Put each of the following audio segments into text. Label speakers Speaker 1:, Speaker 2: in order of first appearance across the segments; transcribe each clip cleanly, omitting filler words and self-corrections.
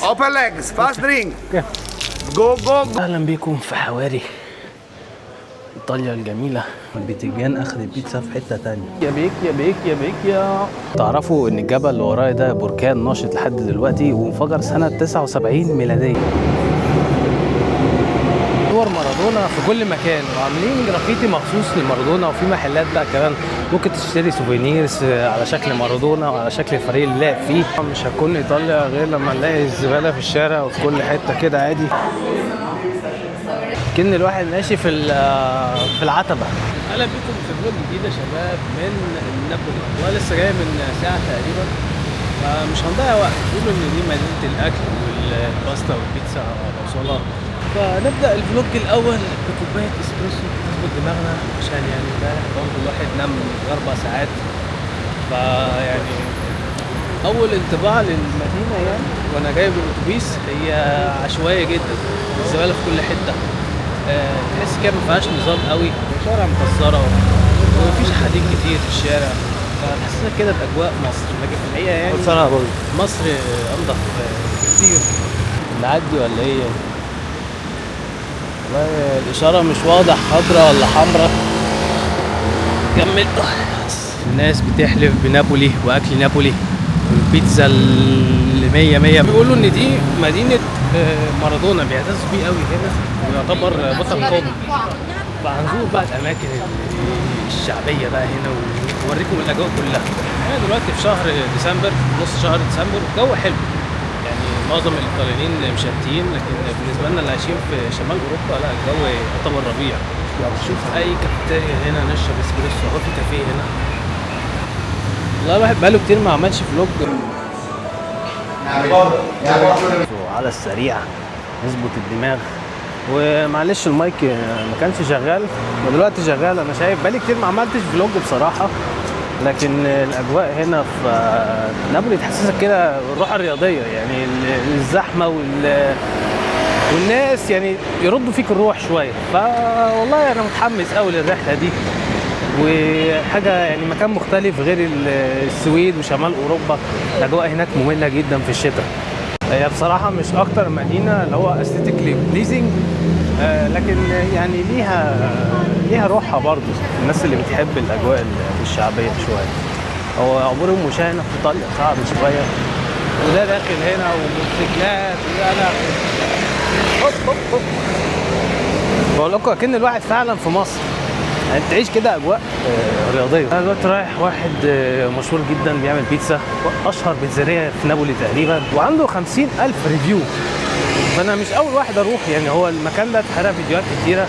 Speaker 1: Open legs, fast drink. Go, go, go.
Speaker 2: اهلا بيكم في حواري ايطاليا الجميلة.
Speaker 3: البتنجان اخذ البيتزا في حتة تانية.
Speaker 2: يا بيك يا بيك يا بيك يا. تعرفوا ان الجبل اللي ورايا ده بركان ناشط لحد دلوقتي وانفجر سنة 79 ميلادية. صور مارادونا في كل مكان، وعاملين جرافيتي مخصوص لمارادونا، وفي محلات بقى كمان ممكن تشتري souvenirs على شكل مارادونا وعلى شكل الفريق اللي لعب فيه. مش هتكون ايطاليا غير لما نلاقي الزبالة في الشارع وفي كل حتة كده عادي، كأن الواحد ماشي في العتبة. اهلا بكم في vlog جديد يا شباب من نابولي. والله لسه جاي من ساعة تقريبا، فمش هنضيع وقت. بيقولوا ان دي مدينة الاكل والباستا والبيتزا على. فنبدا ال vlog الاول بكوبايه اسبريسو تظبط دماغنا، عشان يعني امبارح برضه الواحد نام 4 ساعات. فيعني اول انطباع للمدينة يعني وانا جاي بالاتوبيس هي عشوائية جدا، الزبالة في كل حتة، تحس كده ما فيهاش نظام قوي، شوارع مكسرة ومفيش حديد كتير في الشارع، فتحسسك كده باجواء مصر، لكن في الحقيقة يعني مصر انضف كتير. نعدي ولا ايه؟ والله الاشارة مش واضح خضرا ولا حمرا. كمل. الناس بتحلف بنابولي واكل نابولي والبيتزا اللي 100 100. بيقولوا ان دي مدينة مارادونا، بيعتزوا بيه قوي هنا ويعتبر بطل قومي. فهنزور بقى الاماكن الشعبية بقى هنا واوريكم الاجواء كلها. احنا دلوقتي في شهر ديسمبر، نص شهر ديسمبر، والجو حلو يعني، معظم الايطاليين مشتيين، لكن بالنسبة لنا اللي عايشين في شمال اوروبا لا، الجو يعتبر ربيع. شوف اي كافيتيريا هنا نشرب اسبريسو، هو في كافيه هنا. والله الواحد بقاله كتير ما عملش vlog. على السريع نظبط الدماغ، ومعلش المايك ما كانش شغال ودلوقتي شغال. انا شايف بقالي كتير ما عملتش vlog بصراحة، لكن الاجواء هنا في نابولي تحسسك كده بالروح الرياضية، يعني الزحمة والناس يعني يردوا فيك الروح شوية. فوالله انا متحمس قوي للرحلة دي، وحاجه يعني مكان مختلف غير السويد وشمال اوروبا. الاجواء هناك مملة جدا في الشتاء. هي بصراحة مش اكتر مدينة اللي هو aesthetically pleasing، لكن يعني ليها روحها برضو، الناس اللي بتحب الاجواء الشعبية شوية. هو عبور المشاة هنا في ايطاليا صعب شوية، وده داخل هنا وموتوسيكلات وده. هوب هوب هوب، بقول لكم اكن الواحد فعلا في مصر، يعني تعيش كده اجواء رياضية. انا دلوقتي رايح واحد مشهور جدا بيعمل بيتزا، اشهر بيتزاريه في نابولي تقريبا، وعنده 50,000 review. فانا مش اول واحد اروح يعني، هو المكان ده اتحرق فيديوهات كتيرة،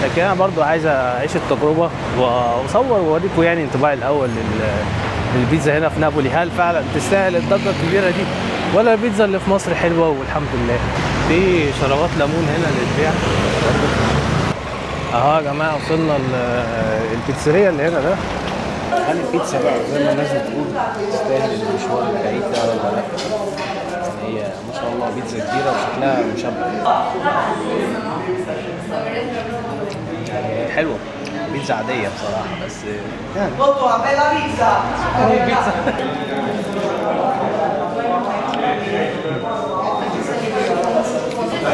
Speaker 2: لكن انا برضو عايز اعيش التجربة واصور واوريكم يعني انطباعي الاول للبيتزا هنا في نابولي، هل فعلا تستاهل الضجة الكبيرة دي ولا البيتزا اللي في مصر حلوة والحمد لله. في شرابات ليمون هنا للبيع اهو يا جماعة. وصلنا البيتزاريه اللي هنا ده. هل البيتزا بقى زي ما الناس بتقول تستاهل المشوار البعيد ده ولا لا؟ يعني هي ما شاء الله بيتزا كبيرة وشكلها مشبع، يعني حلوة، بيتزا عادية بصراحة، بس يعني بيتزا.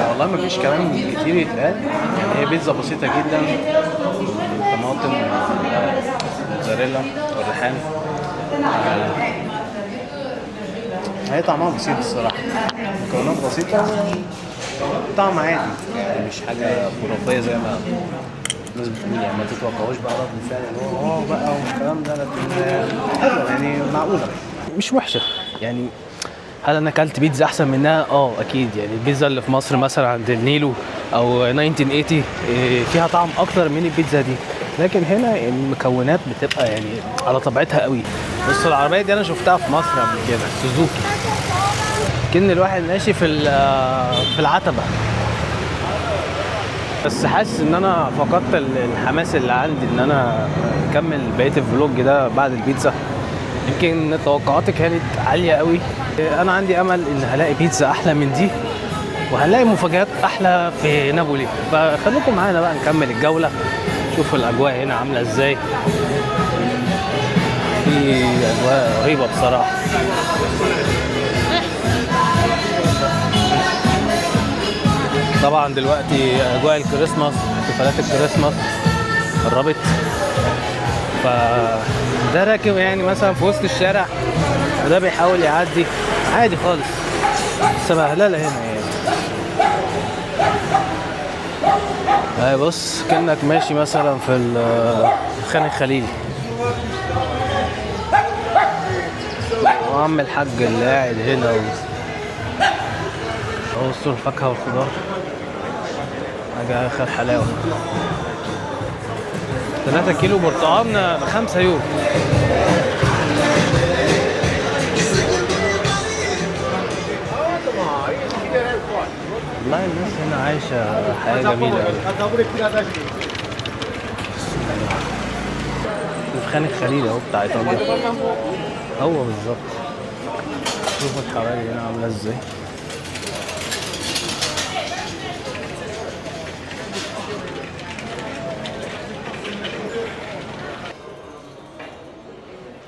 Speaker 2: والله ما فيش كلام كتير يتقال، يعني هي بيتزا بسيطة جدا، طماطم موتزاريلا والريحان، هي طعمها بسيط الصراحة، مكونات بسيطة، طعم عادي يعني، مش حاجة خرافية زي ما الناس بتقول، يعني ما تتوقعوش بقى رد فعل اللي هو بقى والكلام ده، لكن حلوة يعني، معقولة، مش وحشة يعني. هل انا اكلت بيتزا احسن منها؟ اكيد يعني، البيتزا اللي في مصر مثلا عند النيلو او 1980 فيها طعم اكتر من البيتزا دي، لكن هنا المكونات بتبقى يعني على طبيعتها قوي. بص العربية دي انا شفتها في مصر قبل كده، سوزوكي، كأن الواحد ماشي في العتبة. بس حاسس ان انا فقدت الحماس اللي عندي ان انا اكمل بقية ال vlog ده بعد البيتزا. يمكن توقعاتي كانت عالية قوي، انا عندي امل ان هلاقي بيتزا احلى من دي، وهنلاقي مفاجآت احلى في نابولي. فخليكم معانا بقى نكمل الجولة، شوفوا الاجواء هنا عامله ازاي. في اجواء رهيبة بصراحة. طبعا دلوقتي اجواء الكريسماس، احتفالات الكريسماس قربت، فده راكب يعني مثلا في وسط الشارع وده بيحاول يعدي عادي خالص، بس بهلله هنا يعني. اهي بص كأنك ماشي مثلا في الخان الخليلي. وعم الحاج اللي قاعد هنا بصوا الفاكهة والخضار، حاجة آخر حلاوة. 3 كيلو برتقال ب5 يورو. والله الناس هنا عايشة حياة جميلة أوي. في خان الخليل أهو بتاع إيطاليا، هو بالظبط. شوفوا الحواري هنا عاملة إزاي.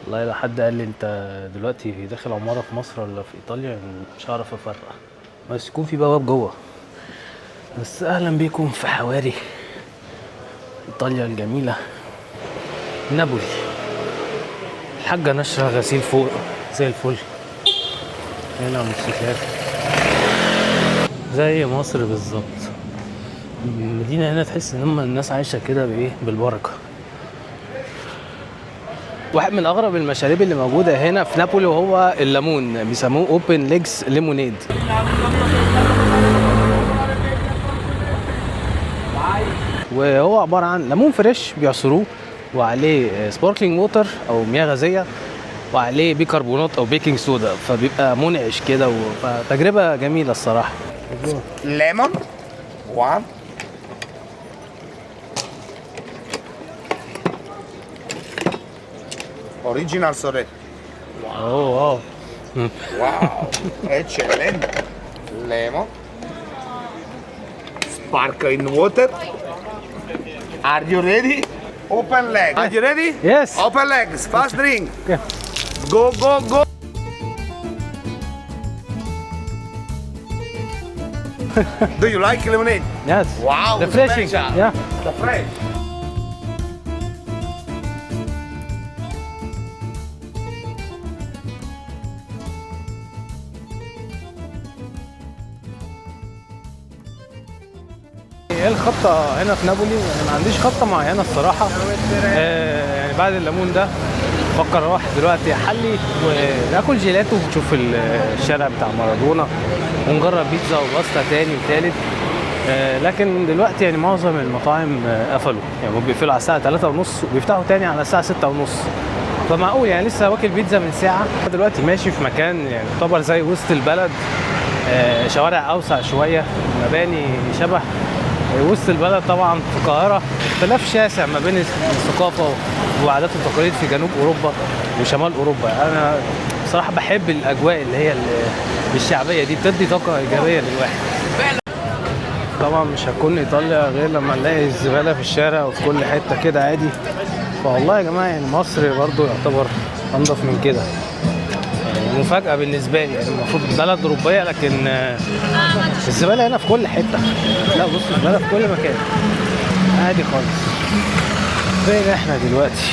Speaker 2: والله لو حد قال لي انت دلوقتي داخل عمارة في مصر ولا في ايطاليا مش هعرف افرق، بس يكون في بواب جوه. بس اهلا بيكم في حواري ايطاليا الجميلة نابولي. الحاجة نشرة غسيل فوق زي الفل، هنا موتوسيكلات زي مصر بالظبط. المدينة هنا تحس ان هم الناس عايشة كده بايه، بالبركة. واحد من اغرب المشاريب اللي موجودة هنا في نابولي وهو الليمون، بيسموه open legs lemonade. وهو عبارة عن ليمون fresh بيعصروه وعليه sparkling water او مياه غازية وعليه بيكربونات او baking soda، فبيبقى منعش كده، فتجربه جميلة الصراحة.
Speaker 1: Lemon 1 Original Sorrento.
Speaker 2: اوه wow.
Speaker 1: Wow, eccellente. Lemon. Sparkling water. Are you ready? Open leg. Are you ready?
Speaker 2: Yes.
Speaker 1: Open legs. Fast drink.
Speaker 2: Okay.
Speaker 1: Go, go, go. Do you like lemonade?
Speaker 2: Yes.
Speaker 1: Wow,
Speaker 2: Refreshing.
Speaker 1: special.
Speaker 2: Yeah.
Speaker 1: The fresh.
Speaker 2: ايه الخطة هنا في نابولي؟ انا ما عنديش خطة معينة الصراحة. يعني بعد الليمون ده بفكر اروح دلوقتي احلي وناكل جيلاتو ونشوف الشارع بتاع مارادونا ونجرب بيتزا وباستا تاني وتالت. لكن دلوقتي يعني معظم المطاعم قفلوا، يعني هم بيقفلوا على الساعة 3:30 وبيفتحوا تاني على الساعة 6:30. فمعقول يعني لسه واكل بيتزا من ساعة. دلوقتي ماشي في مكان يعني يعتبر زي وسط البلد، شوارع أوسع شوية، مباني شبه وسط البلد طبعا في القاهرة. اختلاف شاسع ما بين الثقافة وعادات والتقاليد في جنوب أوروبا وشمال أوروبا. أنا بصراحة بحب الأجواء اللي هي الشعبية دي، بتدي طاقة إيجابية للواحد. طبعا مش هتكون إيطاليا غير لما نلاقي الزبالة في الشارع وفي كل حتة كده عادي. فوالله يا جماعة يعني مصر برضو يعتبر أنضف من كده، يعني مفاجأة بالنسبة لي. يعني المفروض بلد أوروبية لكن الزبالة هنا في كل حتة. لا بص الزبالة في كل مكان عادي خالص. فين احنا دلوقتي؟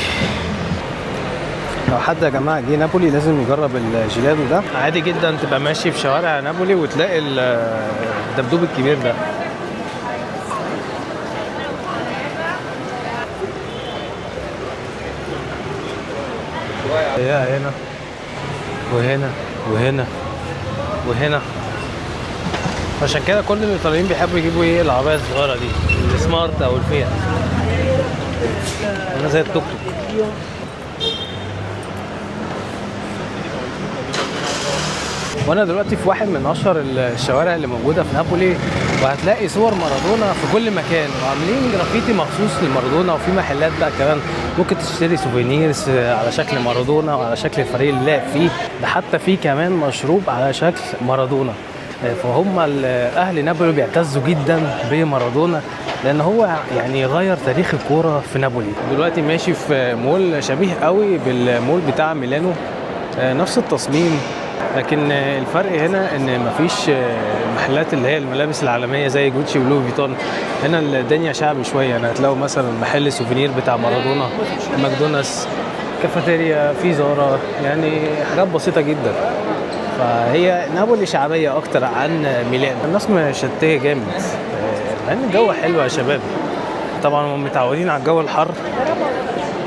Speaker 2: لو حد يا جماعة جه نابولي لازم يجرب الجيلاتو ده. عادي جدا تبقى ماشي في شوارع نابولي وتلاقي الدبدوب الكبير ده. يا هنا وهنا وهنا وهنا. عشان كده كل الايطاليين بيحبوا يجيبوا ايه العربية الصغيرة دي، السمارت او الفيات، انا زي التوك توك. وانا دلوقتي في واحد من اشهر الشوارع اللي موجودة في نابولي، وهتلاقي صور مارادونا في كل مكان، وعاملين جرافيتي مخصوص لمارادونا، وفي محلات بقى كمان ممكن تشتري souvenirs على شكل مارادونا وعلى شكل الفريق اللي لعب فيه. ده حتى في كمان مشروب على شكل مارادونا. فهم اهل نابولي بيعتزوا جدا بمارادونا لان هو يعني غير تاريخ الكورة في نابولي. دلوقتي ماشي في مول شبيه قوي بالمول بتاع ميلانو، نفس التصميم، لكن الفرق هنا ان مفيش محلات اللي هي الملابس العالمية زي جوتشي ولوي فيتون. هنا الدنيا شعبي شوية، يعني هتلاقوا مثلا محل souvenir بتاع مارادونا، ماكدونالدز، كافيتيريا، في زارا، يعني حاجات بسيطة جدا. فهي نابولي شعبية اكتر عن ميلان. الناس مشتيه جامد، مع ان الجو حلو يا شباب. طبعا هم متعودين على الجو الحر،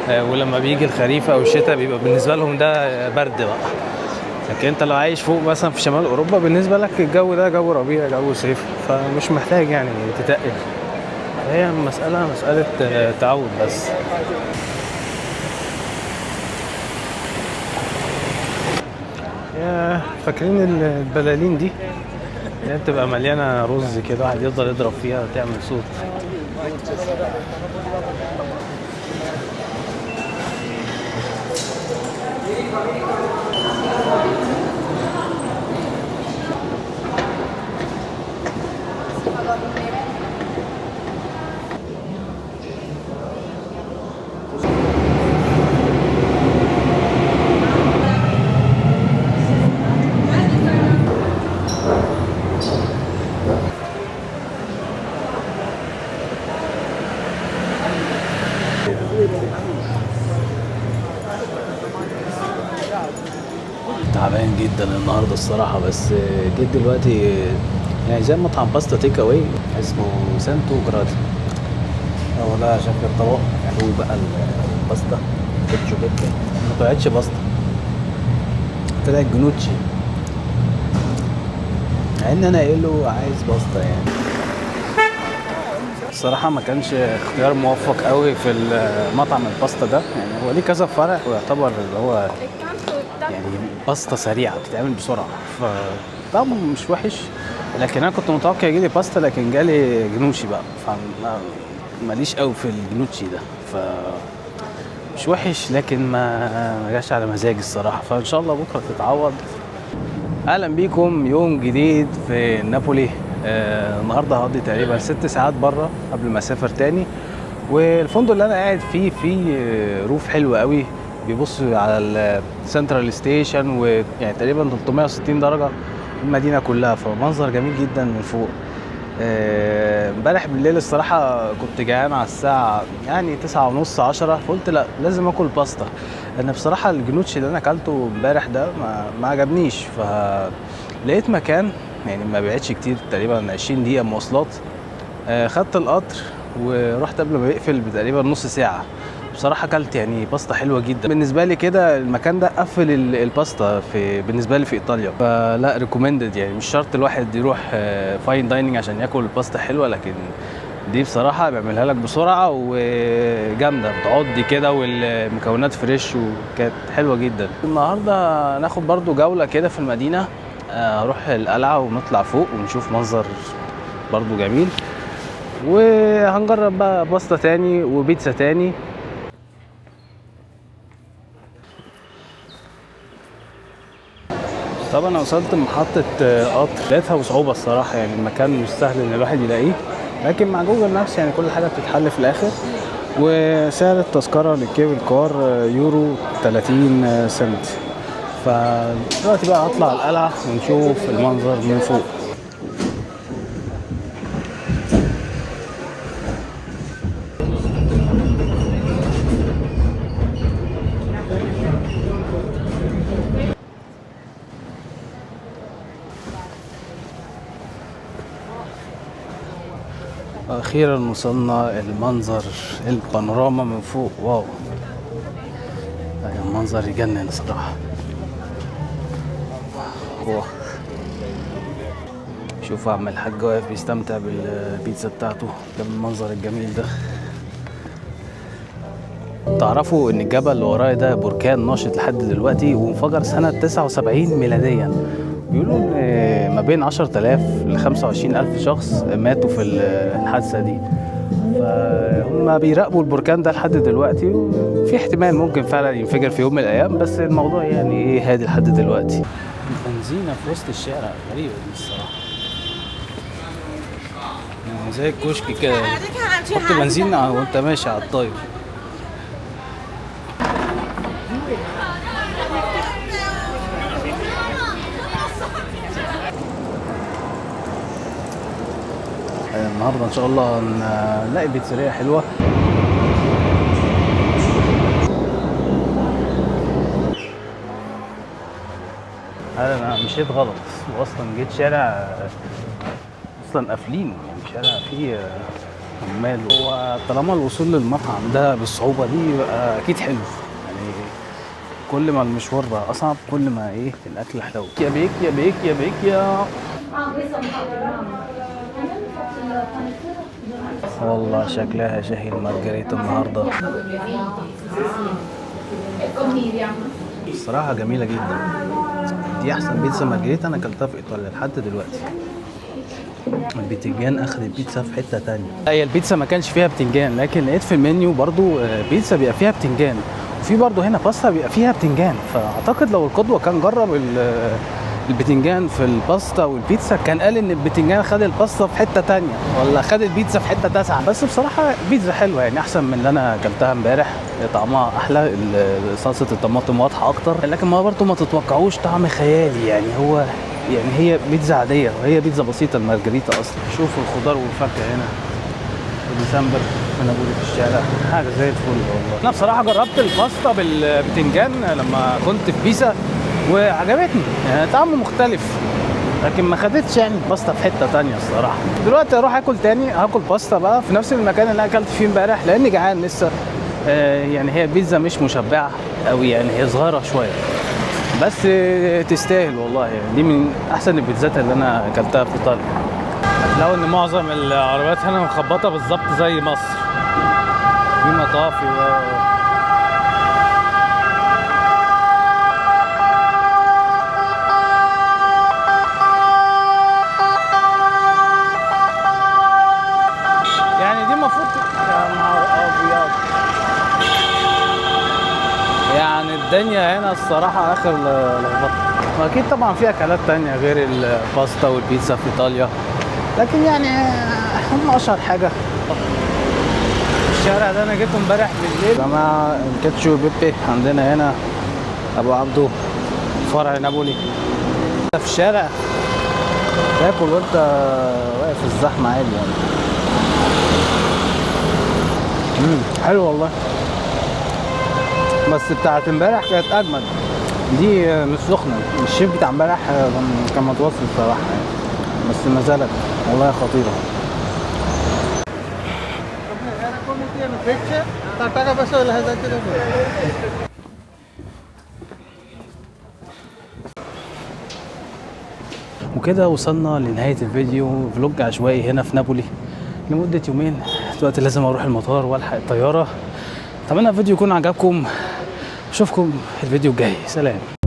Speaker 2: ولما بيجي الخريف او الشتاء بيبقى بالنسبة لهم ده برد بقى. لكن انت لو عايش فوق مثلا في شمال اوروبا، بالنسبة لك الجو ده جو ربيع، جو صيف، فمش محتاج يعني تتقل. هي المسالة مسالة تعود بس. يا فاكرين البلالين دي اللي هي بتبقى مليانة رز كده، واحد يفضل يضرب فيها وتعمل صوت. تعبان جدا النهارده الصراحة، بس جيت دلوقتي يعني زي مطعم باستا take away اسمه سانتو جرادي. هو ده شكل الطبق، هو بقى الباستا كيتشو بيبي. ما طلعتش باستا، طلعت جنوتشي، مع ان انا قايل له عايز باستا يعني. الصراحة ما كانش اختيار موفق قوي في المطعم الباستا ده، يعني هو ليه كذا فرع ويعتبر اللي هو يعني باستا سريعة بتتعمل بسرعة، فطعمه مش وحش. لكن انا كنت متوقع يجيلي باستا، لكن جالي جنوشي بقى، فماليش قوي في الجنوتشي ده، ف مش وحش لكن ما جاش على مزاجي الصراحة. فان شاء الله بكره تتعوض. اهلا بيكم يوم جديد في نابولي. النهارده هقضي تقريبا 6 ساعات بره قبل ما اسافر تاني. والفندق اللي انا قاعد فيه roof حلو قوي، بيبص على ال central station، ويعني تقريبا 360 درجه المدينة كلها، فمنظر جميل جدا من فوق. امبارح بالليل الصراحة كنت جعان على الساعة يعني 9:30 10، فقلت لا لازم اكل باستا. انا بصراحة الجنوتشي اللي انا اكلته امبارح ده ما عجبنيش. فلقيت مكان يعني ما بعدش كتير، تقريبا 20 دقيقة مواصلات. خدت القطر ورحت قبل ما يقفل بتقريبا نص ساعة. بصراحة اكلت يعني باستا حلوة جدا. بالنسبة لي كده المكان ده قفل الباستا في بالنسبة لي في ايطاليا، فلا recommended. يعني مش شرط الواحد يروح fine dining عشان ياكل باستا حلوة، لكن دي بصراحة بيعملها لك بسرعة وجامده، بتعض كده والمكونات fresh، وكانت حلوة جدا. النهارده ناخد برضو جولة كده في المدينة، اروح القلعة ونطلع فوق ونشوف منظر برضو جميل، وهنجرب بقى باستا تاني وبيتزا تاني. طبعا انا وصلت محطة قطر، لقيتها بصعوبة الصراحة، يعني المكان مش سهل ان الواحد يلاقيه، لكن مع Google Maps يعني كل حاجة بتتحل في الاخر. وسعر التذكرة لل cable car يورو 30 سنت. فدلوقتي بقى هطلع القلعة ونشوف المنظر من فوق. أخيرا وصلنا المنظر، البانوراما من فوق. واو، المنظر يجنن صراحة. واو، شوف عم الحاج واقف بيستمتع بالبيتزا بتاعته قدام المنظر الجميل ده. تعرفوا ان الجبل اللي ورايا ده بركان ناشط لحد دلوقتي، وانفجر سنة 79 ميلاديا. بيقولوا ان ما بين 10,000 ل 25,000 شخص ماتوا في الحادثة دي. فهم بيراقبوا البركان ده لحد دلوقتي، وفي احتمال ممكن فعلا ينفجر في يوم من الايام، بس الموضوع يعني ايه هادي لحد دلوقتي. بنزينة في وسط الشارع غريبة دي الصراحة، يعني زي الكشك كده، حط بنزين وانت ماشي على الطاير.
Speaker 3: النهارده ان شاء الله نلاقي بيتزارية حلوة. انا مشيت غلط، واصلا جيت شارع اصلا قافلينه، يعني شارع فيه عمال. هو طالما الوصول للمطعم ده بالصعوبه دي يبقى اكيد حلو، يعني كل ما المشوار بقى اصعب كل ما ايه الاكل حلو. يا بيك يا بيك يا بيك يا والله شكلها شهي المارجريتا النهارده، الصراحة جميلة جدا. دي احسن بيتزا مارجريتا انا اكلتها في ايطاليا لحد دلوقتي. البتنجان اخذ البيتزا في حتة تانية. هي البيتزا ما كانش فيها بتنجان، لكن لقيت في المنيو برضو بيتزا بيبقى فيها بتنجان، وفي برضو هنا باستا بيبقى فيها بتنجان. فاعتقد لو القدوة كان جرب البتنجان في الباستا والبيتزا كان قال ان البتنجان خد الباستا في حتة تانية، ولا خد البيتزا في حتة تاسعه. بس بصراحة بيتزا حلوة، يعني احسن من اللي انا اكلتها امبارح، طعمها احلى، صلصه الطماطم واضحة اكتر، لكن ما برضو ما تتوقعوش طعم خيالي. يعني هو يعني هي بيتزا عادية، وهي بيتزا بسيطة المارجريتا اصلا. شوفوا الخضار والفاكهه هنا في ديسمبر في نابولي في الشارع، حاجة زي الفل والله. انا بصراحة جربت الباستا بالبتنجان لما كنت في بيسا وعجبتني، يعني طعمه مختلف، لكن ما خدتش يعني الباستا في حتة تانية الصراحة. دلوقتي اروح اكل تاني، هاكل باستا بقى في نفس المكان اللي انا اكلت فيه امبارح لاني جعان لسه. يعني هي بيتزا مش مشبعة قوي، يعني هي صغيرة شوية بس تستاهل والله. يعني دي من احسن البيتزات اللي انا اكلتها في ايطاليا. هتلاقوا ان معظم العربيات هنا مخبطه بالظبط زي مصر، في مطافي يعني دي المفروض، يا نهار ابيض، يعني الدنيا هنا الصراحة آخر لخبطة. وأكيد طبعا في أكلات تانية غير الباستا والبيتزا في إيطاليا، لكن يعني هم أشهر حاجة. الشارع ده أنا جيته امبارح بالليل. يا جماعة الكاتشو بيبي عندنا هنا أبو عبده فرع نابولي، في الشارع تاكل وأنت واقف في الزحمة عادي يعني. حلو والله، بس بتاعت امبارح كانت اجمد. دي مش سخنة، الشيف بتاع امبارح كان متوسط الصراحة يعني، بس ما زالت والله خطيرة. وكده وصلنا لنهاية الفيديو، فلوج عشوائي هنا في نابولي لمدة يومين. دلوقتي لازم اروح المطار والحق الطيارة. اتمنى الفيديو يكون عجبكم، اشوفكم الفيديو الجاي. سلام.